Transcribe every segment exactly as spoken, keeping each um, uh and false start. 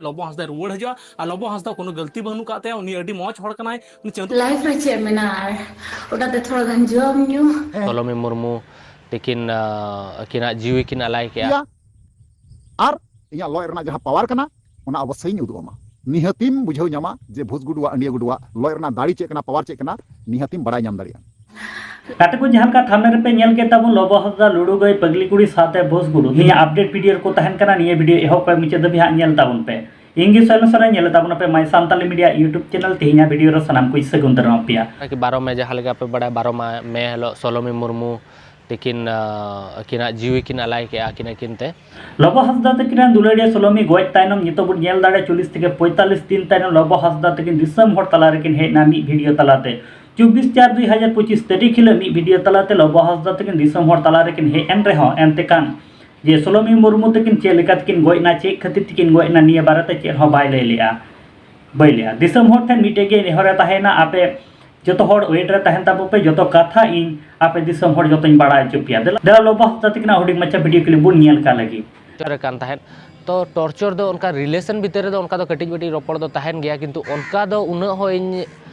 ᱞᱚᱵᱚ ᱦᱟᱸᱥᱫᱟ ᱨᱩᱣᱟᱹᱲ ᱦᱤᱡᱩᱜᱼᱟ᱾ ᱟᱨ ᱞᱚᱵᱚ ᱦᱟᱸᱥᱫᱟ ᱠᱳᱱᱳ ᱜᱟᱹᱞᱛᱤ ᱵᱟᱹᱱᱩᱜ ᱠᱟᱜ ᱛᱟᱭᱟ, ᱩᱱᱤ ᱟᱹᱰᱤ ᱢᱚᱡᱽ ᱦᱚᱲ ᱠᱟᱱᱟᱭ, ᱩᱱᱤ ᱪᱟᱸᱫᱳ ᱞᱟᱭᱤᱯᱷ ᱨᱮ ᱪᱮᱫ ᱢᱮᱱᱟᱜᱼᱟ? ᱟᱨ ᱚᱱᱟᱛᱮ ᱛᱷᱚᱲᱟ ᱜᱟᱱ ᱡᱚᱢ ᱧᱩ᱾ ᱥᱚᱞᱚᱢᱤ ᱢᱩᱨᱢᱩ ᱛᱤᱠᱤᱱ ᱟᱹᱠᱤᱱᱟᱜ ᱡᱤᱣᱤ ᱠᱤᱱ ᱟᱞᱟᱭ ᱠᱮᱜᱼᱟ᱾ ᱟᱨ ᱤᱧᱟᱹᱜ ᱞᱚᱡ ᱨᱮᱱᱟᱜ ᱡᱟᱦᱟᱸ ᱯᱟᱣᱟᱨ ᱠᱟᱱᱟ, ᱚᱱᱟ ᱚᱵᱚᱥᱥᱳᱭᱤᱧ ᱩᱫᱩᱜ ᱟᱢᱟ᱾ ᱱᱤᱦᱟᱹᱛᱤᱢ ᱵᱩᱡᱷᱟᱹᱣ ᱧᱟᱢᱟ ᱡᱮ ᱵᱷᱩᱥ ᱜᱩᱰᱩᱣᱟᱜ, ᱟᱹᱱᱰᱤᱭᱟᱹ ᱜᱩᱰᱩᱣᱟᱜ ᱞᱚᱡ ᱨᱮᱱᱟᱜ ᱫᱟᱲᱮ ᱪᱮᱫ ᱠᱟᱱᱟ, ᱯᱟᱣᱟᱨ ᱪᱮᱫ ᱠᱟᱱᱟ, ᱱᱤᱦᱟᱹᱛᱤᱢ ᱵᱟᱲᱟᱭ ᱧᱟᱢ ᱫᱟᱲᱮᱭᱟᱜᱼᱟ᱾ ᱜᱟᱛᱮ ᱠᱚ, ᱡᱟᱦᱟᱸ ᱞᱮᱠᱟ ᱛᱷᱟᱢᱵᱱᱮᱞ ᱨᱮᱯᱮ ᱧᱮᱞ ᱠᱮᱫ ᱛᱟᱵᱚᱱ, ᱞᱚᱵᱚ ᱦᱟᱸᱥᱫᱟ, ᱞᱩᱰᱩ ᱜᱟᱹᱭ, ᱯᱟᱜᱽᱞᱤ ᱠᱩᱲᱤ ᱥᱟᱶᱛᱮ ᱵᱷᱩᱥ ᱜᱩᱰᱩ, ᱱᱤᱭᱟᱹ ᱟᱯᱰᱮᱴ ᱵᱷᱤᱰᱤᱭᱳ ᱨᱮᱠᱚ ᱛᱟᱦᱮᱱ ᱠᱟᱱᱟ᱾ ᱱᱤᱭᱟᱹ ᱵᱷᱤᱰᱤᱭᱳ ᱮᱦᱚᱵ ᱠᱷᱚᱱ ᱢᱩᱪᱟᱹᱫ ᱫᱷᱟᱹᱵᱤᱡ ᱦᱟᱸᱜ ᱧᱮᱞ ᱛᱟᱵᱚᱱ ᱯᱮ᱾ ᱤᱧ ᱜᱮ ᱥᱚᱭᱞᱮᱱ ᱥᱚᱨᱮᱱ, ᱧᱮᱞ ᱛᱟᱵᱚᱱ ᱟᱯᱮ My Santali Media YouTube channel᱾ ᱛᱮᱦᱮᱧᱟᱜ ᱵᱷᱤᱰᱤᱭᱳ ᱨᱮ ᱥᱟᱱᱟᱢ ᱠᱚᱧ ᱥᱟᱹᱜᱩᱱ ᱫᱟᱨᱟᱢ ᱯᱮᱭᱟ᱾ ᱵᱟᱨᱚ ᱢᱮ, ᱡᱟᱦᱟᱸ ᱞᱮᱠᱟ ᱯᱮ ᱵᱟᱲᱟᱭᱟ, ᱵᱟᱨᱚ ᱢᱮ ᱦᱤᱞᱳᱜ ᱥᱚᱞᱚᱢᱤ ᱢᱩᱨᱢᱩ ᱛᱤᱠᱤᱱ ᱟᱹᱠᱤᱱᱟᱜ ᱡᱤᱣᱤ ᱠᱤᱱ ᱟᱞᱟᱭ ᱠᱮᱜᱼᱟ, ᱟᱹᱠᱤᱱ ᱟᱹᱠᱤᱱ ᱛᱮ᱾ ᱞᱚᱵᱚ ᱦᱟᱸᱥᱫᱟ ᱛᱟᱹᱠᱤᱱᱟᱜ ᱫᱩᱞᱟᱹᱲᱤᱭᱟᱹ ᱥᱚᱞᱚᱢᱤ ᱜᱚᱡ ᱛᱟᱭᱱᱚᱢ ᱱᱤᱛᱚᱜ ᱵᱚᱱ ᱧᱮᱞ ᱫᱟᱲᱮᱭᱟᱜᱼᱟ, ᱪᱚᱞᱞᱤᱥ ᱛᱷᱮᱠᱮ ᱯᱚᱸᱭᱛᱟᱞᱞᱤᱥ ᱫᱤᱱ ᱛᱟᱭᱱᱚᱢ ᱞᱚᱵᱚ ᱦᱟᱸᱥᱫᱟ ᱛᱟᱹᱠᱤᱱ ᱫᱤᱥᱚᱢ ᱦᱚᱲ ᱛᱟᱞᱟ ᱨᱮᱠᱤᱱ ᱦᱮᱡ ᱮᱱᱟ ᱢᱤᱫ ᱵᱷᱤᱰᱤᱭᱳ ᱛᱟᱞᱟᱛᱮ᱾ ᱪᱚᱵᱵᱤᱥ ᱪᱟᱨ ᱫᱩᱭ ᱦᱟᱡᱟᱨ ᱯᱚᱸᱪᱤᱥ ᱛᱟᱹᱨᱤᱠᱷ ᱦᱤᱞᱳᱜ ᱢᱤᱫ ᱵᱷᱤᱰᱤᱭᱳ ᱛᱟᱞᱟᱛᱮ ᱞᱚᱵᱚ ᱦᱟᱸᱥᱫᱟ ᱛᱟᱹᱠᱤᱱ ᱫᱤᱥᱚᱢ ᱦᱚᱲ ᱛᱟᱞᱟ ᱨᱮᱠᱤᱱ ᱦᱮᱡ ᱮᱱ ᱨᱮᱦᱚᱸ, ᱮᱱᱛᱮ ᱠᱟᱱ ᱡᱮ ᱥᱚᱞᱚᱢᱤ ᱢᱩᱨᱢᱩ ᱛᱟᱹᱠᱤᱱ ᱪᱮᱫ ᱞᱮᱠᱟ ᱛᱮᱠᱤᱱ ᱜᱚᱡ ᱮᱱᱟ, ᱪᱮᱫ ᱠᱷᱟᱹᱛᱤᱨ ᱛᱮᱠᱤᱱ ᱜᱚᱡ ᱮᱱᱟ, ᱱᱤᱭᱟᱹ ᱵᱟᱨᱮᱛᱮ ᱪᱮᱫ ᱦᱚᱸ ᱵᱟᱭ ᱞᱟᱹᱭ ᱞᱮᱜᱼᱟ, ᱵᱟᱭ ᱞᱟᱹᱭᱟ᱾ ᱫᱤᱥᱚᱢ ᱦᱚᱲ ᱴᱷᱮᱱ ᱢᱤᱫᱴᱮᱡ ᱜᱮ ᱱᱮᱦᱚᱨᱮ ᱛᱟᱦᱮᱱᱟ, ᱟᱯᱮ ᱡᱚᱛᱚ ᱦᱚᱲ ᱣᱮᱴ ᱨᱮ ᱛᱟᱦᱮᱱ ᱛᱟᱵᱚ ᱯᱮ, ᱡᱚᱛᱚ ᱠᱟᱛᱷᱟ ᱤᱧ ᱟᱯᱮ ᱫᱤᱥᱚᱢ ᱦᱚᱲ ᱡᱚᱛᱚᱧ ᱵᱟᱲᱟᱭ ᱦᱚᱪᱚ ᱯᱮᱭᱟ᱾ ᱫᱮᱞᱟ, ᱫᱮᱞᱟ ᱞᱚᱵᱚ ᱦᱟᱸᱥᱫᱟ ᱛᱟᱹᱠᱤᱱᱟᱜ ᱦᱩᱰᱤᱧ ᱢᱟᱪᱷᱟ ᱵᱷᱤᱰᱤᱭᱳ ᱠᱞᱤᱯ ᱵᱚᱱ ᱧᱮᱞ ᱠᱟᱜ ᱞᱟᱹᱜᱤᱫ᱾ ᱴᱚᱨᱪᱟᱨ ᱠᱟᱱ ᱛᱟᱦᱮᱸᱫ᱾ ᱛᱚ ᱴᱚᱨᱪᱟᱨ ᱫᱚ ᱚᱱᱠᱟ ᱨᱤᱞᱮᱥᱚᱱ ᱵᱷᱤᱛᱤᱨ ᱨᱮᱫᱚ ᱚᱱᱠᱟ ᱫᱚ ᱠᱟᱹᱴᱤᱡ ᱢᱟᱹᱴᱤᱡ ᱨᱚᱯᱚᱲ ᱫᱚ ᱛᱟᱦᱮᱱ ᱜᱮᱭᱟ, ᱠᱤᱱᱛᱩ ᱚᱱᱠᱟ ᱫᱚ ᱩᱱᱟᱹᱜ ᱦᱚᱸ ᱤᱧ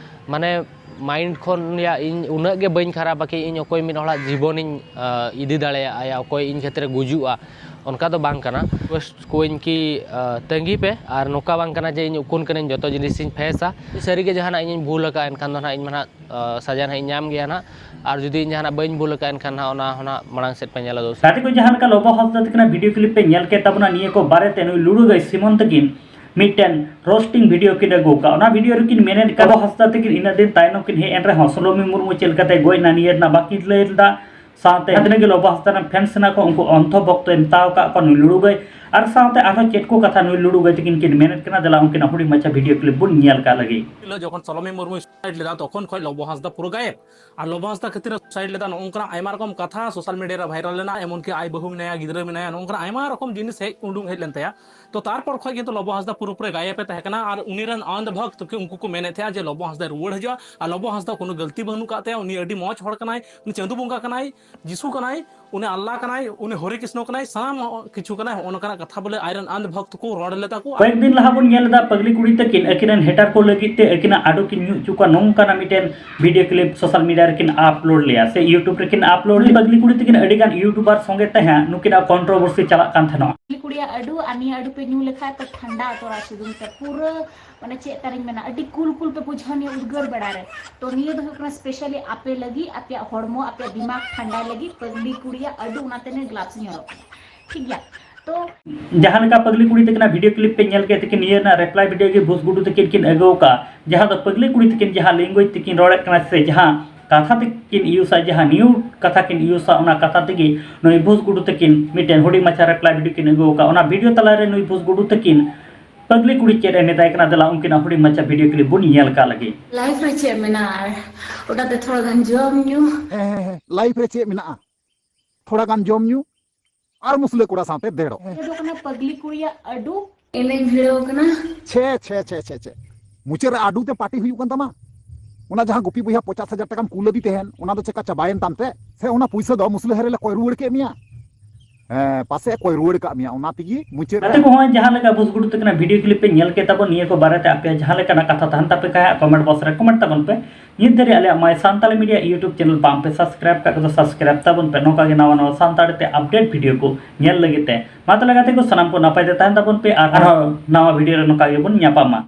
ᱢᱟᱱᱮ ᱢᱟᱭᱤᱱᱰ ᱠᱷᱚᱱ ᱭᱟ ᱤᱧ ᱩᱱᱟᱹᱜ ᱜᱮ ᱵᱟᱹᱧ ᱠᱷᱟᱨᱟᱯᱟ ᱠᱤ ᱤᱧ ᱚᱠᱚᱭ ᱢᱤᱫ ᱦᱚᱲᱟᱜ ᱡᱤᱵᱚᱱᱤᱧ, ᱟᱸ, ᱤᱫᱤ ᱫᱟᱲᱮᱭᱟᱜᱼᱟ ᱭᱟ ᱚᱠᱚᱭ ᱤᱧ ᱠᱷᱟᱹᱛᱤᱨ ᱮ ᱜᱩᱡᱩᱜᱼᱟ, ᱚᱱᱠᱟ ᱫᱚ ᱵᱟᱝ ᱠᱟᱱᱟ᱾ ᱨᱤᱠᱩᱭᱮᱥᱴ ᱠᱚᱣᱟᱧ ᱠᱤ, ᱟᱸ, ᱛᱟᱺᱜᱤ ᱯᱮ, ᱟᱨ ᱱᱚᱝᱠᱟ ᱵᱟᱝ ᱠᱟᱱᱟ ᱡᱮ ᱤᱧ ᱩᱠᱩᱱ ᱠᱟᱹᱱᱟᱹᱧ, ᱡᱚᱛᱚ ᱡᱤᱱᱤᱥᱤᱧ ᱯᱷᱮᱥᱟ᱾ ᱥᱟᱹᱨᱤᱜᱮ ᱡᱟᱦᱟᱱᱟᱜ ᱤᱧᱤᱧ ᱵᱷᱩᱞ ᱟᱠᱟᱫᱼᱟ, ᱮᱱᱠᱷᱟᱱ ᱫᱚ ᱱᱟᱦᱟᱜ ᱤᱧ ᱢᱟ ᱱᱟᱦᱟᱜ, ᱟᱸ, ᱥᱟᱡᱟ ᱱᱟᱦᱟᱜ ᱤᱧ ᱧᱟᱢ ᱜᱮᱭᱟ ᱱᱟᱦᱟᱜ, ᱟᱨ ᱡᱩᱫᱤ ᱤᱧ ᱡᱟᱦᱟᱱᱟᱜ ᱵᱟᱹᱧ ᱵᱷᱩᱞ ᱟᱠᱟᱫᱼᱟ, ᱮᱱᱠᱷᱟᱱ ᱱᱟᱦᱟᱜ ᱚᱱᱟ ᱦᱚᱸ ᱱᱟᱦᱟᱜ ᱢᱟᱲᱟᱝ ᱥᱮᱫ ᱯᱮ ᱧᱮᱞᱟ ᱫᱳᱥᱛᱳ᱾ ᱜᱟᱛᱮ ᱠᱚ, ᱡᱟᱦᱟᱸ ᱞᱮᱠᱟ ᱞᱚᱵᱚ ᱦᱟᱸᱥᱫᱟ ᱛᱟᱹᱠᱤᱱᱟᱜ ᱵᱷᱤᱰᱤᱭᱳ ᱠᱞᱤᱯ ᱯᱮ ᱧᱮᱞ ᱠᱮᱫ ᱛᱟᱵᱚᱱᱟ, ᱱᱤᱭᱟᱹ ᱠᱚ ᱵᱟᱨᱮᱛᱮ ᱱᱩᱭ ᱞᱩᱰᱩ ᱜᱟᱹᱭ ᱥᱤᱢᱚᱱ ᱛᱟᱹᱠᱤᱱ ᱢᱤᱫᱴᱮᱱ ᱨᱳᱥᱴᱤᱝ ᱵᱷᱤᱰᱤᱭᱳ ᱠᱤᱱ ᱟᱹᱜᱩ ᱟᱠᱟᱫ᱾ ᱚᱱᱟ ᱵᱷᱤᱰᱤᱭᱳ ᱨᱮᱠᱤᱱ ᱢᱮᱱᱮᱫ ᱠᱟᱱ, ᱞᱚᱵᱚ ᱦᱟᱸᱥᱫᱟ ᱛᱟᱹᱠᱤᱱ ᱤᱱᱟᱹᱜ ᱫᱤᱱ ᱛᱟᱭᱱᱚᱢ ᱠᱤᱱ ᱦᱮᱡ ᱮᱱ ᱨᱮᱦᱚᱸ ᱥᱚᱞᱚᱢᱤ ᱢᱩᱨᱢᱩ ᱪᱮᱫ ᱞᱮᱠᱟᱛᱮ ᱜᱚᱡ ᱮᱱᱟ, ᱱᱤᱭᱟᱹ ᱨᱮᱱᱟᱜ ᱵᱟᱹᱠᱤᱱ ᱞᱟᱹᱭ ᱞᱮᱫᱟ᱾ ᱥᱟᱶᱛᱮ ᱡᱟᱦᱟᱸ ᱛᱤᱱᱟᱹᱜ ᱜᱮ ᱞᱚᱵᱚ ᱦᱟᱸᱥᱫᱟ ᱨᱮᱱ ᱯᱷᱮᱱᱥ ᱢᱮᱱᱟᱜ ᱠᱚ, ᱩᱱᱠᱩ ᱚᱱᱛᱷᱚ ᱵᱷᱚᱠᱛᱚᱭ ᱢᱮᱛᱟᱣ ᱟᱠᱟᱫ ᱠᱚᱣᱟ ᱱᱩᱭ ᱞᱩᱰᱩ ᱜᱟᱹᱭ, ᱟᱨ ᱥᱟᱶᱛᱮ ᱟᱨᱦᱚᱸ ᱪᱮᱫ ᱠᱚ ᱠᱟᱛᱷᱟ ᱱᱩᱭ ᱞᱩᱰᱩ ᱜᱟᱹᱭ ᱛᱟᱹᱠᱤᱱ ᱠᱤᱱ ᱢᱮᱱᱮᱫ ᱠᱟᱱᱟ᱾ ᱫᱮᱞᱟ ᱩᱱᱠᱤᱱᱟᱜ ᱦᱩᱰᱤᱧ ᱢᱟᱪᱷᱟ ᱵᱷᱤᱰᱤᱭᱳ ᱠᱞᱤᱯ ᱵᱚᱱ ᱧᱮᱞ ᱠᱟᱜ ᱞᱟᱹᱜᱤᱫ᱾ ᱦᱤᱞᱳᱜ ᱡᱚᱠᱷᱚᱱ ᱥᱚᱞᱚᱢᱤ ᱢᱩᱨᱢᱩᱭ ᱥᱩᱥᱟᱭᱤᱰ ᱞᱮᱫᱟ, ᱛᱚᱠᱷᱚᱱ ᱠᱷᱚᱱ ᱞᱚᱵᱚ ᱦᱟᱸᱥᱫᱟ ᱯᱩᱨᱟᱹ ᱜᱟᱭᱮᱵ᱾ ᱟᱨ ᱞᱚᱵᱚ ᱦᱟᱸᱥᱫᱟ ᱠᱷᱟᱹᱛᱤᱨ ᱥᱩᱥᱟᱭᱤᱰ ᱞᱮᱫᱟ, ᱱᱚᱜᱼᱚ ᱱᱚᱝᱠᱟᱱᱟᱜ ᱟᱭᱢᱟ ᱨᱚᱠᱚᱢ ᱠᱟᱛᱷᱟ ᱥᱳᱥᱟᱞ ᱢᱤᱰᱤᱭᱟ ᱨᱮ ᱵᱷᱟᱭᱨᱟᱞ ᱞᱮᱱᱟ, ᱮᱢᱚᱱ ᱠᱤ ᱟᱡ ᱵᱟᱹᱦᱩ ᱢᱮᱱᱟᱭᱟ, ᱜᱤᱫᱽᱨᱟᱹ ᱢᱮᱱᱟᱭᱟ, ᱱᱚᱜᱼᱚ ᱱᱚᱝᱠᱟᱱᱟᱜ ᱟᱭᱢᱟ ᱨᱚᱠᱚᱢ ᱡᱤᱱᱤᱥ ᱦᱮᱡ ᱩᱰᱩᱝ ᱦᱮᱡ ᱞᱮᱱ ᱛᱟᱭᱟ᱾ ᱛᱚ ᱛᱟᱨᱯᱚᱨ ᱠᱷᱚᱱ ᱜᱮ ᱛᱚ ᱞᱚᱵᱚ ᱦᱟᱸᱥᱫᱟ ᱯᱩᱨᱟᱹᱯᱩᱨᱤ ᱜᱟᱭᱮᱵ ᱮ ᱛᱟᱦᱮᱸ ᱠᱟᱱᱟ, ᱟᱨ ᱩᱱᱤ ᱨᱮᱱ ᱟᱱᱫᱷ ᱵᱷᱚᱠᱛ ᱠᱚ ᱩᱱᱠᱩ ᱠᱚ ᱢᱮᱱᱮᱫ ᱛᱟᱦᱮᱸᱜᱼᱟ ᱡᱮ ᱞᱚᱵᱚ ᱦᱟᱸᱥᱫᱟᱭ ᱨᱩᱣᱟᱹᱲ ᱦᱤᱡᱩᱜᱼᱟ, ᱟᱨ ᱞᱚᱵᱚ ᱦᱟᱸᱥᱫᱟ ᱠᱳᱱᱳ ᱜᱟᱹᱞᱛᱤ ᱵᱟᱹᱱᱩᱜ ᱠᱟᱫ ᱛᱟᱭᱟ, ᱩᱱᱤ ᱟᱹᱰᱤ ᱢᱚᱡᱽ ᱦᱚᱲ ᱠᱟᱱᱟᱭ, ᱩᱱᱤ ᱪᱟᱸᱫᱳ ᱵᱚᱸᱜᱟ ᱠᱟᱱᱟᱭ, ᱡᱤᱥᱩ ᱠᱟᱱᱟᱭ, ᱩᱱᱤ ᱟᱞᱞᱟ ᱠᱟᱱᱟᱭ, ᱩᱱᱤ ᱦᱚᱨᱮ ᱠᱨᱤᱥᱱᱚ ᱠᱟᱱᱟᱭ, ᱥᱟᱱᱟᱢ ᱠᱤᱪᱷᱩ ᱠᱟᱱᱟᱭ, ᱦᱚᱸᱜᱼᱚ ᱱᱚᱝᱠᱟᱱᱟᱜ ᱠᱟᱛᱷᱟ ᱵᱚᱞᱮ ᱟᱡ ᱨᱮᱱ ᱟᱱᱫᱷ ᱵᱷᱚᱠᱛ ᱠᱚ ᱨᱚᱲ ᱞᱮᱫᱟ ᱠᱚ᱾ ᱠᱚᱭᱮᱠ ᱫᱤᱱ ᱞᱟᱦᱟ ᱵᱚᱱ ᱧᱮᱞ ᱞᱮᱫᱟ ᱯᱟᱜᱽᱞᱤ ᱠᱩᱲᱤ ᱛᱟᱹᱠᱤᱱ ᱟᱹᱠᱤᱱ ᱨᱮᱱ ᱦᱮᱴᱟᱨ ᱠᱚ ᱞᱟᱹᱜᱤᱫ ᱛᱮ ᱟᱹᱠᱤᱱᱟᱜ ᱟᱹᱰᱩ ᱠᱤᱱ ᱧᱩ ᱦᱚᱪᱚ ᱠᱚᱣᱟ, ᱱᱚᱝᱠᱟᱱᱟᱜ ᱢᱤᱫᱴᱮᱱ ᱵᱷᱤᱰᱤᱭᱳ ᱠᱞᱤᱯ ᱥᱳᱥᱟᱞ ᱢᱤᱰᱤᱭᱟ ᱨᱮᱠᱤᱱ ᱟᱯᱞᱳᱰ ᱞᱮᱭᱟ ᱥᱮ ᱭᱩᱴᱩᱵᱽ ᱨᱮᱠᱤᱱ ᱟᱯᱞᱳᱰ ᱞᱮᱭᱟ᱾ ᱯᱟᱜᱽᱞᱤ ᱠᱩᱲᱤ ᱛᱟᱹᱠᱤᱱ ᱟᱹᱰᱤ ᱜᱟᱱ ᱭᱩᱴᱩᱵᱟᱨ ᱥᱚᱸᱜᱮ ᱛᱮᱦᱟᱸᱜ ᱱᱩᱠᱤᱱᱟᱜ ᱠᱚᱱᱴᱨᱳᱵᱷᱟᱨᱥᱤ ᱪᱟᱞᱟᱜ ᱠᱟᱱ ᱛᱟᱦᱮᱱᱚᱜᱼᱟ᱾ ᱠᱩᱲᱤᱭᱟᱜ ᱟᱹᱰᱩ ᱟᱨ ᱱᱤᱭᱟᱹ ᱟᱹᱰᱩ ᱯᱮ ᱧᱩ ᱞᱮᱠᱷᱟᱡ ᱛᱚ ᱴᱷᱟᱱᱰᱟ ᱩᱛᱟᱹᱨᱚᱜᱼᱟ ᱥᱩᱫᱩᱢ ᱛᱮ ᱯᱩᱨᱟᱹ, ᱢᱟᱱᱮ ᱪᱮᱫ ᱛᱟᱨᱤᱧ ᱢᱮᱱᱟ, ᱟᱹᱰᱤ ᱠᱩᱞ ᱠᱩᱞ ᱯᱮ ᱵᱩᱡᱷᱟᱹᱣᱟ ᱱᱤᱭᱟᱹ ᱩᱫᱽᱜᱟᱹᱨ ᱵᱮᱲᱟ ᱨᱮ᱾ ᱛᱚ ᱱᱤᱭᱟᱹ ᱫᱚ ᱦᱩᱭᱩᱜ ᱠᱟᱱᱟ specially ᱟᱯᱮ ᱞᱟᱹᱜᱤᱫ, ᱟᱯᱮᱭᱟᱜ ᱦᱚᱲᱢᱚ, ᱟᱯᱮᱭᱟᱜ ᱫᱤᱢᱟᱜᱽ ᱴᱷᱟᱱᱰᱟᱭ ᱞᱟᱹᱜᱤᱫ ᱯᱟᱹᱜᱽᱞᱤ ᱠᱩᱲᱤᱭᱟᱜ ᱟᱹᱰᱩ ᱚᱱᱟᱛᱮ ᱱᱤᱭᱟᱹ ᱜᱞᱟᱵᱥ ᱤᱧ ᱦᱚᱨᱚᱜ ᱠᱟᱫᱟ᱾ ᱴᱷᱤᱠ ᱜᱮᱭᱟ? ᱛᱚ ᱡᱟᱦᱟᱸ ᱞᱮᱠᱟ ᱯᱟᱹᱜᱽᱞᱤ ᱠᱩᱲᱤ ᱛᱟᱹᱠᱤᱱᱟᱜ ᱵᱷᱤᱰᱤᱭᱳ ᱠᱞᱤᱯ ᱯᱮ ᱧᱮᱞ ᱠᱮᱫ ᱛᱟᱹᱠᱤᱱ, ᱱᱤᱭᱟᱹ ᱨᱮᱱᱟᱜ ᱨᱤᱯᱞᱟᱭ ᱵᱷᱤᱰᱤᱭᱳ ᱜᱮ ᱵᱷᱩᱥ ᱜᱩᱰᱩ ᱛᱟᱹᱠᱤᱱ ᱠᱤᱱ ᱟᱹᱜᱩ ᱟᱠᱟᱫ, ᱡᱟᱦᱟᱸ ᱫᱚ ᱯᱟᱹᱜᱽᱞᱤ ᱠᱩᱲᱤ ᱛᱟᱹᱠᱤᱱ ᱡᱟᱦᱟᱸ ᱞᱮᱝᱜᱩᱭᱮᱡᱽ ᱛᱮᱠᱤᱱ ᱨᱚᱲᱮᱫ ᱠᱟᱱᱟ ᱥᱮ ᱡᱟᱦᱟᱸ ᱠᱟᱛᱷᱟ ᱛᱮᱠᱤᱱ ᱤᱭᱩᱡᱟ, ᱡᱟᱦᱟᱸ ᱱᱤᱭᱩᱰ ᱠᱟᱛᱷᱟ ᱠᱤᱱ ᱤᱭᱩᱡᱟ, ᱚᱱᱟ ᱠᱟᱛᱷᱟ ᱛᱮᱜᱮ ᱱᱩᱭ ᱵᱷᱩᱥ ᱜᱩᱰᱩ ᱛᱟᱹᱠᱤᱱ ᱢᱤᱫᱴᱮᱱ ᱦᱩᱰᱤᱧ ᱢᱟᱪᱷᱟ ᱨᱤᱯᱞᱟᱭ ᱵᱷᱤᱰᱤᱭᱳ ᱠᱤᱱ ᱟᱹᱜᱩ ᱟᱠᱟᱫ᱾ ᱚᱱᱟ ᱵᱷᱤᱰᱤᱭᱳ ᱛᱟᱞᱟᱨᱮ ᱱᱩᱭ ᱵᱷᱩᱥ ᱜᱩᱰᱩ ᱛᱟᱹᱠᱤᱱ ᱯᱟᱹᱜᱽᱞᱤ ᱠᱩᱲᱤ ᱪᱮᱫ ᱮ ᱢᱮᱛᱟᱭ ᱠᱟᱱᱟ, ᱫᱮᱞᱟ ᱩᱱᱠᱤᱱᱟᱜ ᱦᱩᱰᱤᱧ ᱢᱟᱪᱷᱟ ᱵᱷᱤᱰᱤᱭᱳ ᱠᱞᱤᱯ ᱵᱚᱱ ᱧᱮᱞ ᱠᱟᱜ ᱞᱮᱜᱮ᱾ ᱞᱟᱭᱤᱯᱷ ᱨᱮ ᱪᱮᱫ ᱢᱮᱱᱟᱜᱼᱟ ᱟᱨ ᱚᱱᱟᱛᱮ ᱛᱷᱚᱲᱟ ᱜᱟᱱ ᱡᱚᱢ ᱧᱩ᱾ ᱦᱮᱸ, ᱦᱮᱸ, ᱦᱮᱸ, ᱞᱟᱭᱤᱯᱷ ᱨᱮ ᱪᱮᱫ ᱢᱮᱱᱟᱜᱼᱟ? ᱛᱷᱚᱲᱟ ᱜᱟᱱ ᱡᱚᱢ ᱧᱩ ᱟᱨ ᱢᱩᱥᱞᱟᱹ ᱠᱚᱲᱟ ᱥᱟᱶᱛᱮ ᱫᱮᱲᱚᱜ᱾ ᱱᱤᱭᱟᱹ ᱫᱚ ᱠᱟᱱᱟ ᱯᱟᱜᱽᱞᱤ ᱠᱩᱲᱤᱭᱟᱜ ᱟᱹᱰᱩ᱾ ᱮᱱᱮᱡ ᱵᱷᱤᱲᱟᱹᱣ ᱠᱟᱱᱟ᱾ ᱪᱷᱮ, ᱪᱷᱮ, ᱪᱷᱮ, ᱪᱷᱮ, ᱪᱷᱮ᱾ ᱢᱩᱪᱟᱹᱫ ᱨᱮ ᱟᱹᱰᱩ ᱛᱮ ᱯᱟᱨᱴᱤ ᱦᱩᱭᱩᱜ ᱠᱟᱱ ᱛᱟᱢᱟ᱾ ᱚᱱᱟ ᱡᱟᱦᱟᱸ ᱜᱩᱯᱤ ᱵᱚᱭᱦᱟ ᱯᱚᱪᱟᱥ ᱦᱟᱡᱟᱨ ᱴᱟᱠᱟᱢ ᱠᱩᱞ ᱟᱫᱮ ᱛᱟᱦᱮᱸᱱ, ᱚᱱᱟ ᱫᱚ ᱪᱮᱠᱟ ᱪᱟᱵᱟᱭᱮᱱ ᱛᱟᱢ ᱛᱮ? ᱥᱮ ᱚᱱᱟ ᱯᱩᱭᱥᱟᱹ ᱫᱚ ᱢᱩᱥᱞᱟᱹ ᱦᱟᱨᱮ ᱞᱮ ᱠᱚᱭ ᱨᱩᱣᱟᱹᱲ ᱠᱮᱫ ᱢᱮᱭᱟ? ᱦᱮᱸ, ᱯᱟᱥᱮ ᱠᱚᱭ ᱨᱩᱣᱟᱹᱲ ᱠᱟᱜ ᱢᱮᱭᱟ, ᱚᱱᱟ ᱛᱮᱜᱮ ᱢᱩᱪᱟᱹᱫ ᱨᱮ᱾ ᱜᱟᱛᱮ ᱠᱚ, ᱦᱚᱸᱜᱼᱚᱭ ᱡᱟᱦᱟᱸ ᱞᱮᱠᱟ ᱵᱷᱩᱥ ᱜᱩᱰᱩ ᱛᱟᱹᱠᱤᱱᱟᱜ ᱵᱷᱤᱰᱤᱭᱳ ᱠᱞᱤᱯ ᱯᱮ ᱧᱮᱞ ᱠᱮᱫ ᱛᱟᱵᱚᱱ, ᱱᱤᱭᱟᱹ ᱠᱚ ᱵᱟᱨᱮᱛᱮ ᱟᱯᱮᱭᱟᱜ ᱡᱟᱦᱟᱸ ᱞᱮᱠᱟᱱᱟᱜ ᱠᱟᱛᱷᱟ ᱛᱟᱦᱮᱱ ᱛᱟᱯᱮ ᱠᱷᱟᱡ ᱠᱚᱢᱮᱱᱴ ᱵᱚᱠᱥ ᱨᱮ ᱠᱚᱢᱮᱱᱴ ᱛᱟᱵᱚᱱ ᱯᱮ᱾ ᱱᱤᱛ ᱫᱷᱟᱹᱨᱤᱡ ᱟᱞᱮᱭᱟᱜ My Santali Media YouTube channel ᱵᱟᱝ ᱯᱮ ᱥᱟᱵᱥᱠᱨᱟᱭᱤᱵ ᱠᱟᱜ ᱠᱚᱫᱚ ᱥᱟᱵᱥᱠᱨᱟᱭᱤᱵ ᱛᱟᱵᱚᱱ ᱯᱮ, ᱱᱚᱝᱠᱟ ᱜᱮ ᱱᱟᱣᱟ ᱱᱟᱣᱟ ᱥᱟᱱᱛᱟᱲᱤ ᱛᱮ ᱟᱯᱰᱮᱴ ᱵᱷᱤᱰᱤᱭᱳ ᱠᱚ ᱧᱮᱞ ᱞᱟᱹᱜᱤᱫ ᱛᱮ᱾ ᱢᱟ ᱛᱟᱦᱚᱞᱮ ᱜᱟᱛᱮ ᱠᱚ, ᱥᱟᱱᱟᱢ ᱠᱚ ᱱᱟᱯᱟᱭ ᱛᱮ ᱛᱟᱦᱮᱱ ᱛᱟᱵᱚᱱ ᱯᱮ ᱟᱨ ᱟᱨᱦᱚᱸ ᱱᱟᱣᱟ ᱵᱷᱤᱰᱤᱭᱳ ᱨᱮ ᱱᱚᱝᱠᱟ ᱜᱮᱵᱚᱱ ᱧᱟᱯᱟᱢᱟ᱾